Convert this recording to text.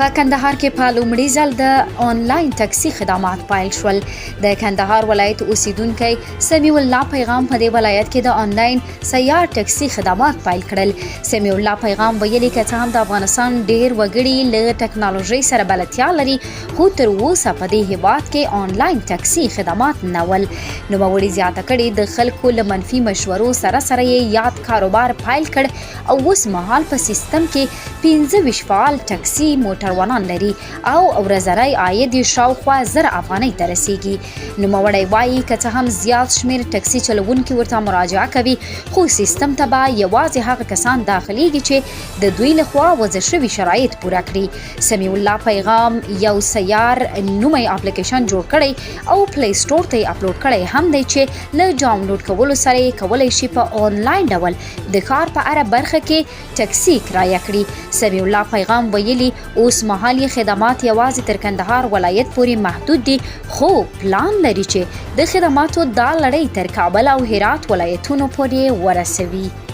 په کندهار کې په لومړي ځل د آنلاین ټکسي خدمات پیل شول. د کندهار ولایت اوسیدونکی سمیع الله پیغام په دې ولایت کې د آنلاین سیار ټکسي خدمات پیل کړل. سمیع الله پیغام ویلي، که څه هم د افغانستان ډیر وګړي له ټکنالوژۍ سره بلدتیا لري، خو تر اوسه په دې هیواد کې آنلاین ټکسي خدمات نه ول. نوموړي زیاته کړې، د خلکو له منفي مشورو سره سره یې یاد کاروبار پیل کړ او اوس مهال په سیستم کې 25 فعال ټکسي موټروانان لري او ورځنی عاید یې شاوخوا 1000 افغانۍ ته رسیږي. نوموړی وایي، که څه هم زیات شمېر ټکسي چلوونکي ورته مراجعه کوي، خو سیستم ته به یوازې هغه کسان داخلیږي چې د دوی لخوا وضع شوي شرایط پوره کړي. سمیع الله پیغام یو سیار نومی اپلیکیشن جوړ کړی او پلی سټور ته یې اپلوډ کړی هم دی، چې له ډاونلوډ کولو سره یې کولی شي په آنلاین ډول د ښار په هره برخه کې ټکسي کرایه کړي. سمیع الله پیغام ویلي، اوس مهال یې خدمات یوازې تر کندهار ولایت پورې محدود دي، خو پلان لري چې د خدماتو دا لړۍ تر کابل او هرات ولایتونو پورې ورسوي.